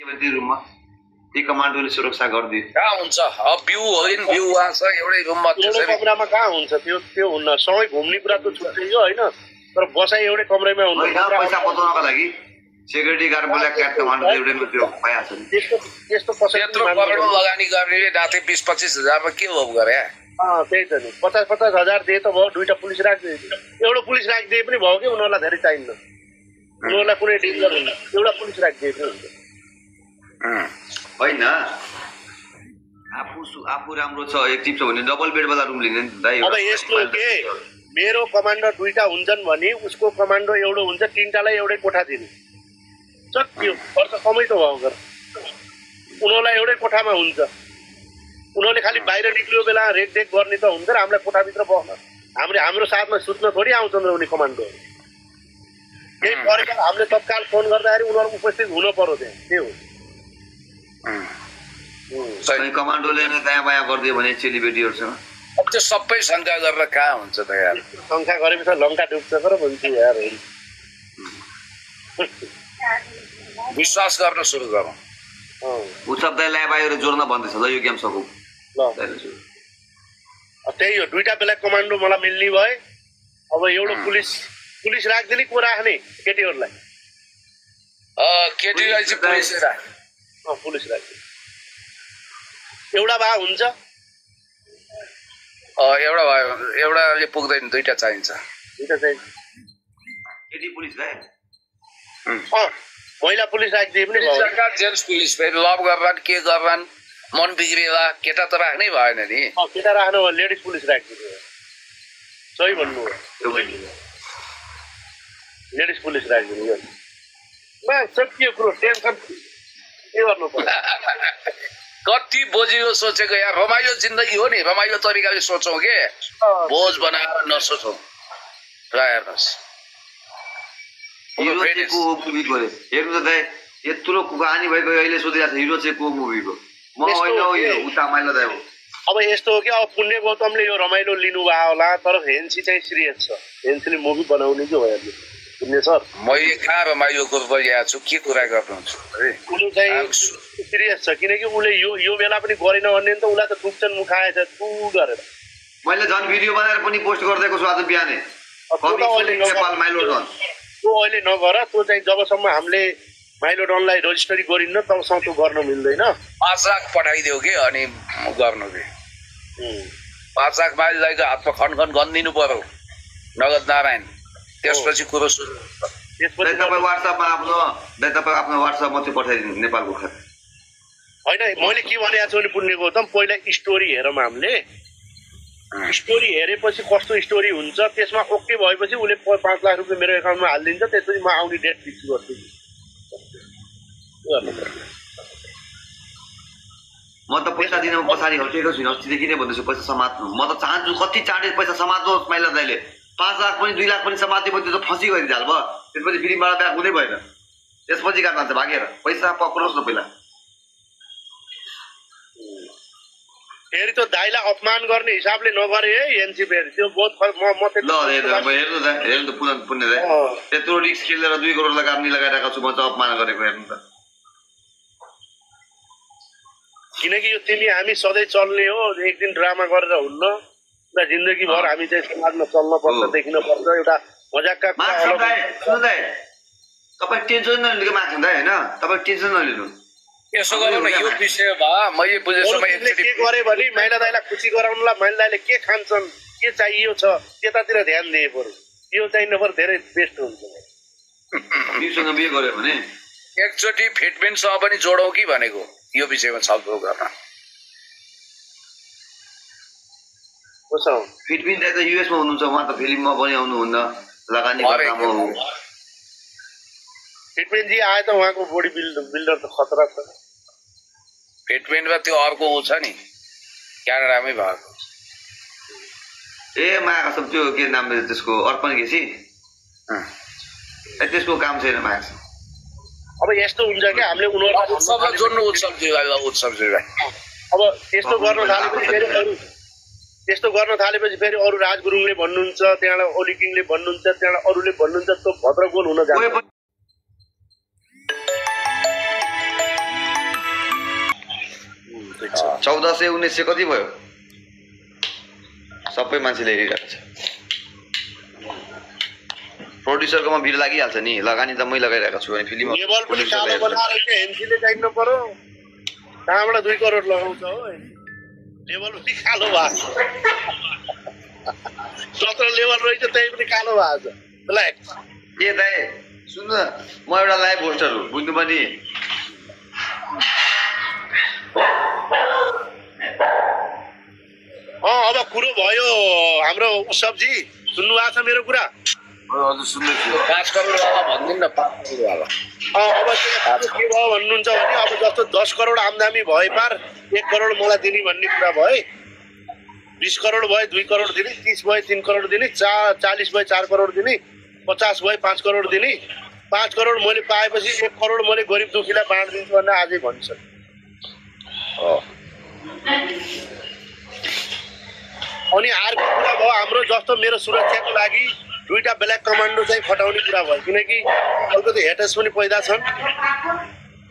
रुममा ती कमान्डोले सुरक्षा गर्दियो कहाँ हुन्छ भ्यू हो नि भ्यू वहाँ छ एउटै रुममा एउटै कमरामा कहाँ हुन्छ त्यो हुन्न सँगै घुम्ने कुरा त छुट्टै हो हैन तर बसाइ एउटै कमरामा हुनु पैसा बचाउनको लागि सेक्युरिटी गार्ड बोला क्याट कमान्डो एउटै त्यो पाइहाल्छ नि त्यस्तो कसैले त्यत्रो करोड लगानी गर्ने रातै 20-25 हजारमा के हो गरे त्यही त नि 50-50 हजार दिए त भयो दुईटा पुलिस राख्दिए एउटा पुलिस राख्दिए पनि भयो कि उनीहरूलाई धेरै चाहिन्न उनीहरूलाई कुनै डेन्जर हुन्न एउटा पुलिस राख्दिए पनि हुन्छ होइन आफू राम्रो छ एक्टिभ छ भने डबल बेड वाला रुम लिने नि दाइ अब यस्तो के मेरो कमान्डर दुईटा हुन्छन् भने उसको कमान्डो एउटा हुन्छ तीनटालाई एउटै कोठा दिने सत्य खर्च कमै त भयो गर उनीहरूलाई एउटै कोठामा हुन्छ उनीहरूले खालि बाहिर निक्लियो बेला रेखदेख गर्ने त हुन्छ र हामीलाई कोठाभित्र बस्न हाम्रो साथमा सुत्न थोरै आउँछन् र उनी कमान्डोहरू केही परेको हामीले तत्काल फोन गर्दाखेरि उनीहरू उपस्थित हुन पर्यो त्यहाँ त्यही हो कमान्डोले दायाँ बायाँ गरिदियो भने चेलीबेटीहरूसँग अब त्यो सबै शङ्का गरेर कहाँ हुन्छ त यार शङ्का गरेपछि लङ्का डुब्छ र भन्छु यार विश्वास गर्न सुरु गरौँ उत्सव दाइलाई बाहिर जोड्न भन्दैछ ल यो गेम सकौँ त्यही हो दुईटा बेला कमान्डो मलाई मिल्ने भए अब एउटा पुलिस राख्दिने को राख्ने केटीहरूलाई केटीलाई चाहिँ पुलिस राख पुलिस राख्दिने एउटा भए हुन्छ एउटा भयो एउटाले पुग्दैन दुईटा चाहिन्छ केटी पुलिस राख महिला पुलिस राखिदिए पनि जेन्ट्स पुलिस फेरि लभ गर्लान् के गर्लान् मन बिग्रिएला केटा त राख्नै भएन नि केटा राख्नु लेडिज पुलिस राखिदिनु सही भन्नु लेडिज पुलिस राखिदिनु यो सकियो कुरो टेन्सन के गर्नु पर्यो कति बोझियो सोचेको यार रमाइलो जिन्दगी हो नि रमाइलो तरिकाले सोचौँ के बोझ बनाएर नसोचौँ हेर्नुहोस् हेर्नु त दाइ यत्रो कहानी भएको अहिले सोधिरहेको छ हिरो चाहिँ को मुभीको म होइन उता माइलो दाइ हो अब यस्तो हो कि अब पुण्य गौतमले यो रमाइलो लिनुभयो होला तर हेन्सी चाहिँ सिरियस छ हेन्सीले मुभी बनाउने चाहिँ हो हेर्नु पुण्य सर मैले कहाँ रमाइलो गरिरहेको छु के कुरा गर्नुहुन्छ उसले चाहिँ सिरियस छ किनकि उसले यो बेला पनि गरेन भने त उसलाई त टुक्छन् मुखाएछ टु गरेर मैले झन् भिडियो बनाएर पनि पोस्ट गरिदिएको छु आज बिहानै नेपाल माइलो डन त्यो अहिले नगर त्यो चाहिँ जबसम्म हामीले माइलो डनलाई रजिस्ट्री गरिन्न तबसम्म त्यो गर्न मिल्दैन 5 लाख पठाइदेऊ के अनि गर्नु के 5 लाख माइललाई हातमा खनखन गनिदिनु पर्यो नगद नारायण त्यसपछि कुरो सुरु त्यसपछि तपाईँ वाट्सएपमा आफ्नो वाट्सएप मात्रै पठाइदिनु नेपालको खाता होइन मैले के भनेको छु भने पुण्य गौतम पहिला स्टोरी हेरौँ हामीले स्टोरी हेरेपछि कस्तो स्टोरी हुन्छ त्यसमा ओके भएपछि उसले 5 लाख रुपियाँ मेरो एकाउन्टमा हालिदिन्छ त्यसपछि म आउने डेट फिक्स गर्छु म त पैसा दिन पछाडि हटेको छुइनँ अस्तिदेखि नै भन्दैछु पैसा समात्नु म त चाहन्छु कति चाँडै पैसा समात्नुहोस् माइला दाइले 5 लाख पनि 2 लाख पनि समातेपछि त्यो त फसी गरिदिहाल भयो त्यसपछि फेरि मलाई ब्याग हुँदै भएन त्यसपछि कहाँ जान्छ भागेर पैसा पक्रोस् न पहिला फेरि त्यो दाइलाई अपमान गर्ने हिसाबले नगरे है एनसी फेरि त्यो बहुत ल हेर्नु त पुण्य दाइ त्यत्रो रिस्क खेलेर 2 करोड लगानी लगाइरहेको छु म त अपमान गरेको हेर्नु त किनकि यो तिमी हामी सधैँ चल्ने हो एक दिन ड्रामा गरेर हुन्न र जिन्दगीभर हामी चाहिँ समाजमा चल्न पर्छ देखिन पर्छ एउटा मजाकका तपाईँ टेन्सन नलिनु माग्छ दाइ होइन तपाईँ टेन्सन नलिनु यसो गरौँ न यो विषयमा मैले बुझेसम्म के गरे भने माइला दाइलाई खुसी गराउनलाई माइला दाइले के खान्छन् के चाहियो छ त्यतातिर ध्यान दिए पर्यो यो चाहिँ नभर धेरै बेस्ट हुन्छ योसँग बिहे गर्यो भने एकचोटि फिटमेन्टसँग पनि जोडौँ कि भनेको यो विषयमा छलफल गर्न फिटमेन्ट त युएसमा हुनुहुन्छ उहाँ त फिल्ममा पनि आउनुहुन्न लगानी गर्नमा फिटमेन्ट जी आए त उहाँको बडी बिल्डर त खतरा छ फिटमेन्टमा त्यो अर्को ऊ छ नि क्यानाडामै भएको ए माया सब त्यो के नाम त्यसको अर्पण घिसी त्यसको काम छैन माया अब यस्तो हुन्छ कि हामीले उनीहरुलाई उत्सवलाई जोड्नु उत्सव अब त्यस्तो गर्न थालेपछि फेरि अरू राज गुरुङले भन्नुहुन्छ त्यहाँबाट ओली किङले भन्नुहुन्छ त्यहाँबाट अरूले भन्नुहुन्छ त्यो भद्रगोल हुन जान्छ 1400 1900 कति भयो सबै मान्छेले हेरिरहेको छ प्रोड्युसरकोमा भिड लागिहाल्छ नि लगानी त मै लगाइरहेको छु अनि फिल्म लेभल पनि कालो बनाएर चाहिँ एनसीले चाहिनु पर्यो कहाँबाट 2 करोड लगाउँछ हो लेभल पनि कालो भएको जत्रो लेभल रहेछ त्यही पनि कालो भएको छ ब्ल्याक ए दाइ सुन्नु म एउटा लाइभ होस्टर हो बुझ्नु पनि अब कुरो भयो हाम्रो उसबजी सुन्नु भएको छ मेरो कुरा हजुर सुन्दैछु 5 करोड वाला भन्दिन न 5 करोड वाला अब चाहिँ के भयो भन्नुहुन्छ भने अब जस्तो 10 करोड आम्दानी भए पार 1 करोड मलाई दिने भन्ने कुरा भए 20 करोड भए 2 करोड दिने 30 भए 3 करोड दिने 40 भए 4 करोड दिने 50 भए 5 करोड दिने 5 करोड मैले पाएपछि 1 करोड मैले गरिब दुखीलाई बाँडिदिन्छु भनेर आजै भन्छ अनि अर्को कुरा भयो हाम्रो जस्तो मेरो सुरक्षाको लागि 2टा ब्ल्याक कमान्डो चाहिँ खटाउने कुरा भयो किनकि अलिकति हेटर्स पनि पैदा छन्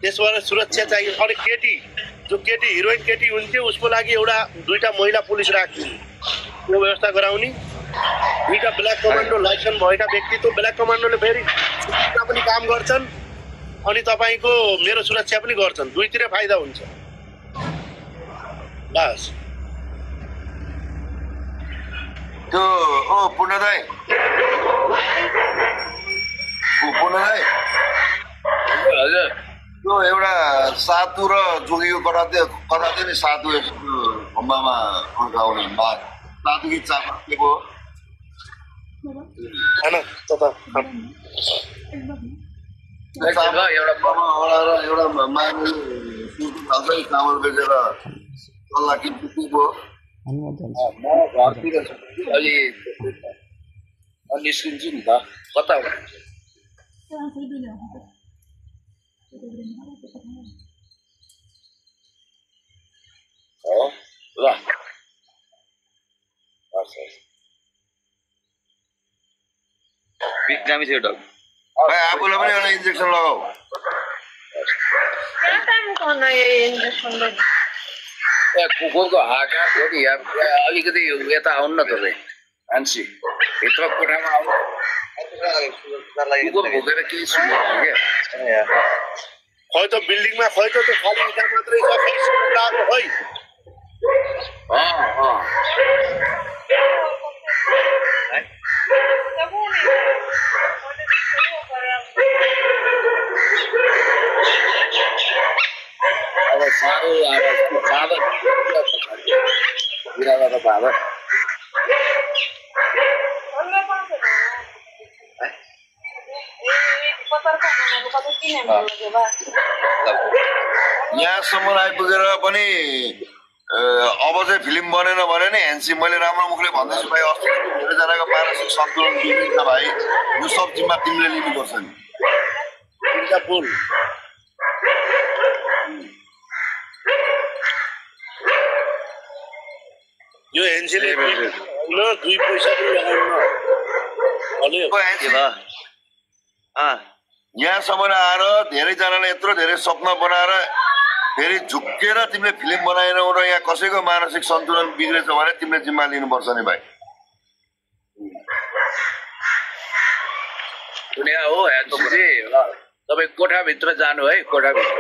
त्यसबाट सुरक्षा चाहियो अनि केटी जो केटी हिरोइन केटी हुन्थ्यो उसको लागि एउटा 2टा महिला पुलिस राख्दिनु यो व्यवस्था गराउने 2टा ब्ल्याक कमान्डो लाइसेन्स भएका व्यक्ति त्यो ब्ल्याक कमान्डोले फेरि सुरक्षा पनि काम गर्छन् अनि तपाईँको मेरो सुरक्षा पनि गर्छन् दुईतिर फाइदा हुन्छ बस त्यो ओ पुण्य दाइ हजुर त्यो एउटा सातु र जोगीको कथा थियो नि सातु खम्बामा अड्काउने सातु कि चापा के भयो एउटा मान्छे सुटु खाल्छ चामल बेचेर सल्लाह के भयो म घरतिर अलि निस्किन्छु नि त कता हो ल बिक्रामी छ डग भाइ आफूलाई पनि एउटा इन्जेक्सन लगाऊ कुकुरको हाका हो नि अलिकति यता आउनु न तपाईँ मान्छे भित्र कोठामा आउनु कुकुर भोकेर केही सुन्दैन क्या खै त बिल्डिङमा खै त त्यो खाली इँटा मात्रै छ खै सुन्दाको खै अब साह्रो अब बाँदर बिरालो त बाँदर यहाँसम्म आइपुगेर पनि अब चाहिँ फिल्म बनेन भने नि ह्यान्सी मैले राम्रो मुखले भन्दैछु भाइ अस्ति धेरैजनाको मानसिक सन्तुलन बिग्रिन्छ भाइ यो सब जिम्मा तिमीले लिनुपर्छ नि तिनटा बोल यो एनसीले होइन 2 पैसा पनि लगाउनु यहाँसम्म आएर धेरैजनाले यत्रो धेरै सपना बनाएर फेरि झुक्केर तिमीले फिल्म बनाएनौ र यहाँ कसैको मानसिक सन्तुलन बिग्रेछ भने तिमीले जिम्मा लिनुपर्छ नि भाइ दुनियाँ हो ह्यान्सी तपाईँ कोठाभित्र जानु है कोठाभित्र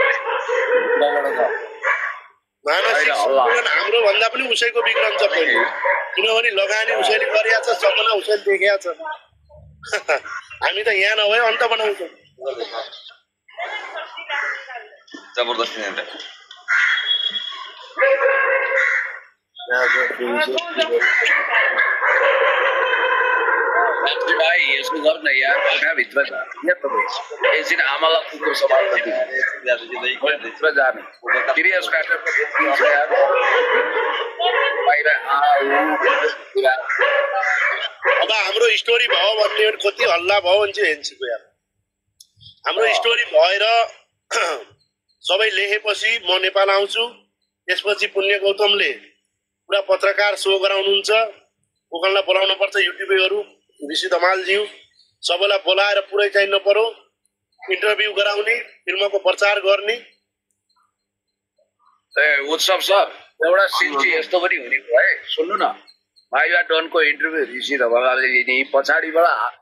मानसिक सन्तुलन हाम्रो भन्दा पनि उसैको बिग्रन्छ पहिले किनभने लगानी उसैले गरेको छ सपना उसैले देखेको छ हामी त यहाँ नभए अन्त बनाउँछौँ जबरदस्ती नै भाइ यसो गर्नु न यार कोठाभित्र एकछिन आमालाई कुकुर सम्हाल्न भित्र जानु फेरि यसको बाहिर अब हाम्रो स्टोरी भयो भन्ने कति हल्ला भयो भने चाहिँ एनसीको यार हाम्रो स्टोरी भएर सबै लेखेपछि म नेपाल आउँछु त्यसपछि पुण्य गौतमले पुरा पत्रकार सो गराउनुहुन्छ उकाललाई बोलाउनु पर्छ युट्युबरहरू ऋषि धमालज्यू सबैलाई बोलाएर पुरै चाहिनु पर्यो इन्टरभ्यू गराउने फिल्मको प्रचार गर्ने उत्सव सर एउटा सिन चाहिँ यस्तो पनि हुने भयो है, सुन्नु न, माइवा डनको इन्टरभ्यू ऋषि ढकालले लिने पछाडिबाट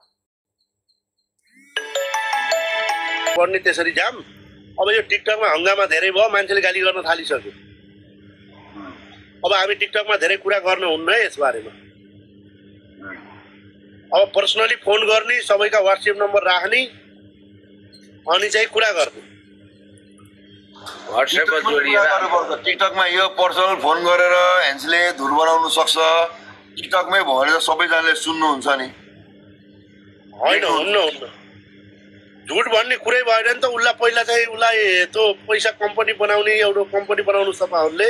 पर्ने त्यसरी जाम। अब यो टिकटकमा हङ्गामा धेरै भयो, मान्छेले गाली गर्न थालिसक्यो। अब हामी टिकटकमा धेरै कुरा गर्नुहुन्न है यस बारेमा। अब पर्सनली फोन गर्ने, सबैका व्हाट्सएप नम्बर राख्ने अनि चाहिँ कुरा गर्ने। व्हाट्सएपमा जोडिएर टिकटकमा यो पर्सनल फोन गरेर ह्यान्सले धुर बनाउनु सक्छ। टिकटकमै भयो भने त सबैजनाले सुन्नुहुन्छ नि। होइन, हुन्न झुट भन्ने कुरै भएन नि त। उसलाई पहिला चाहिँ उसलाई त्यो पैसा कम्पनी बनाउने, एउटा कम्पनी बनाउनु तपाईँहरूले,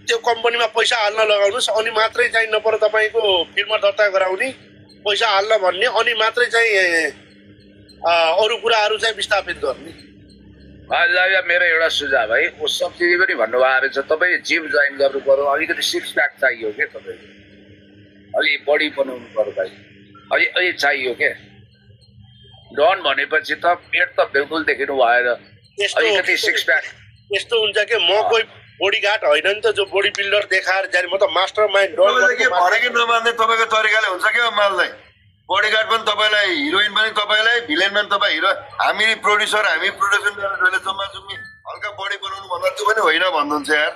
त्यो कम्पनीमा पैसा हाल्न लगाउनुहोस् अनि मात्रै चाहिँ नपर तपाईँको फिल्ममा दर्ता गराउने, पैसा हाल्न भन्ने, अनि मात्रै चाहिँ अरू कुराहरू चाहिँ विस्थापित गर्ने। मेरो एउटा सुझाव है, ऊ सब्सिडी पनि भन्नुभएको रहेछ, तपाईँ जिम जोइन गर्नु पर्यो, अलिकति सिक्स प्याक चाहियो क्या, तपाईँले अलिक बडी बनाउनु पर्यो भाइ, अलि चाहियो क्या। डन भनेपछि त पेट त बिल्कुल देखिनु भएन, अलिकति सिक्स प्याक। यस्तो हुन्छ कि म कोही बडी गार्ड होइन नि त जो बडी बिल्डर देखाएर जाने, म त मास्टर माइन्ड। भनेकै नमान्ने तपाईँको तरिकाले हुन्छ क्या माललाई। बडीगार्ड पनि तपाईँलाई, हिरोइन पनि तपाईँलाई, भिलेन पनि तपाईँ हिरो, हामी प्रड्युसर, हामी प्रोडक्सन गरेर जम्मा जुम्मी हल्का बडी बनाउनु भन्दा त्यो पनि होइन भन्नुहुन्छ यार।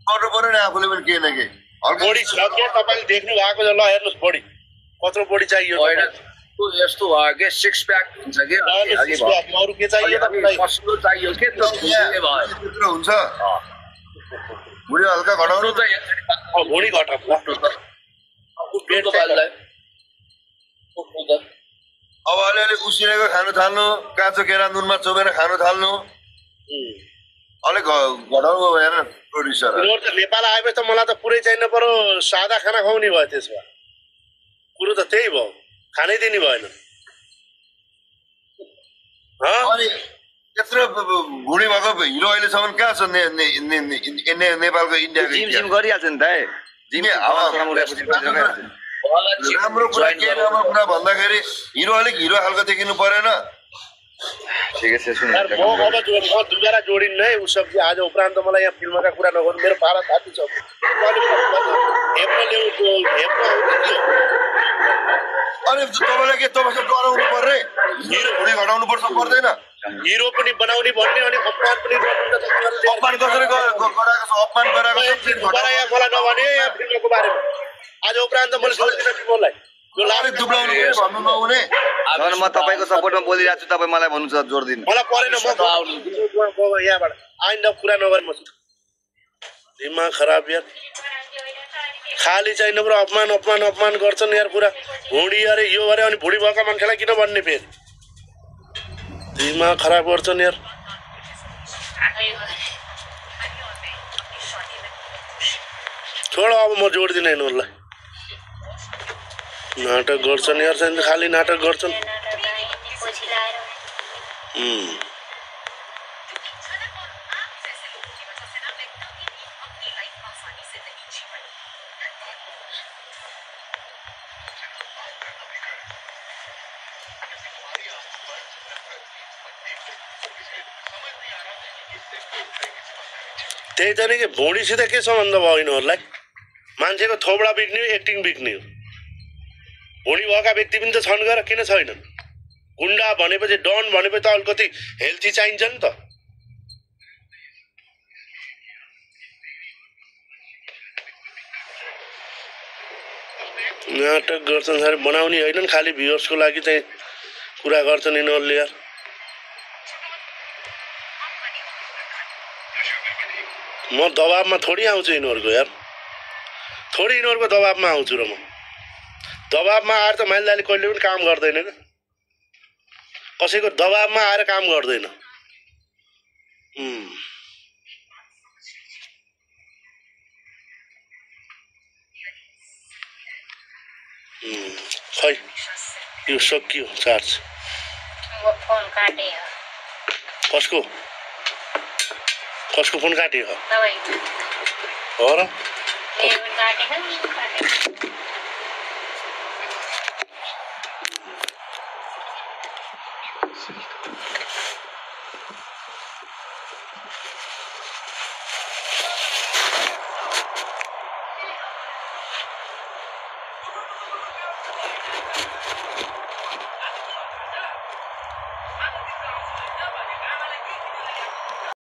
गर्नु पर्यो नि आफूले पनि केही न केही। बडी छ क्या तपाईँले देख्नु भएको छ, ल हेर्नुहोस् बडी कत्रो बडी चाहियो। यस्तो भयो कि सिक्स प्याक हुन्छ कि अरू के चाहियो मसलो चाहियो के त्यत्रो हुन्छ। भुँडी हल्का घटाउनु त भुँडी घटाउनु। अब अलिअलि उसिनेको खानु थाल्नु, काँचो केरा नुनमा चोबेर खानु थाल्नु, अलिक घटाउनु भएन प्रोड्युसर। नेपाल आएपछि त मलाई त पुरै चाहिन पर्यो, सादा खाना खुवाउने भयो। त्यसमा कुरो त त्यही भयो, खानै दिने भएन। अनि त्यत्रो भुँडी भएको हिरो अहिलेसम्म कहाँ छ नेपालको, इन्डियाको? जिम गरिहाल्छ नि त। राम्रो कुरा के राम्रो कुरा भन्दाखेरि हिरो अलिक हिरो खालको देखिनु परेन। ठिकै छ, सुन। म अब दुबारा जोडिन्न है उस सब। आज उपरान्त मलाई यहाँ फिल्मका कुरा नगर्नु, मेरो पारा थाती छ। अनि तपाईँलाई के तपाईँसँग डराउनु पर्ने? हिरो भुँडी घटाउनु पर्छ पर्दैन? हिरो पनि बनाउने भन्ने अनि अपमान पनि गर्नु। अपमान कसरी गराएको छ? अपमान गराएको नभने यहाँ फिल्मको बारेमा आज उपरान्त मैले सोच्दिनँ फिल्मलाई। दुब्लाउनु भन्नु नहुने। म तपाईँको सपोर्टमा बोलिरहेको छु, तपाईँ मलाई भन्नु छ जोड दिनु। मलाई परेन, म यहाँबाट आइन्दा कुरा नगर्नु। म दिमाग खराब यार, खाली चाहिँ नपुरा अपमान गर्छन् यार पुरा। भुँडी अरे यो अरे, अनि भुँडी भएका मान्छेलाई किन भन्ने? फेरि दिमाग खराब गर्छन् यार। छोड, अब म जोड्दिनँ यिनीहरूलाई। नाटक गर्छन् यार, खाली नाटक गर्छन्। त्यही त नि कि भुँडीसित के सम्बन्ध भयो यिनीहरूलाई? मान्छेको थोबडा बिक्ने हो, एक्टिङ बिक्ने हो। भुँडी भएका व्यक्ति पनि त छन् गर, किन छैनन्? गुन्डा भनेपछि, डन भनेपछि त अलिकति हेल्थी चाहिन्छ नि त। नाटक गर्छन् साह्रै, बनाउने होइनन्, खालि भ्युअर्सको लागि चाहिँ कुरा गर्छन् यिनीहरूले यार। म दबाबमा थोडी आउँछु यिनीहरूको यार, थोडी यिनीहरूको दबाबमा आउँछु र म। दबाबमा आएर त माइलदाले कहिले पनि काम गर्दैन क्या, कसैको दबाबमा आएर काम गर्दैन। खै यो सकियो चार्ज। कसको फोन काट्यो हो र?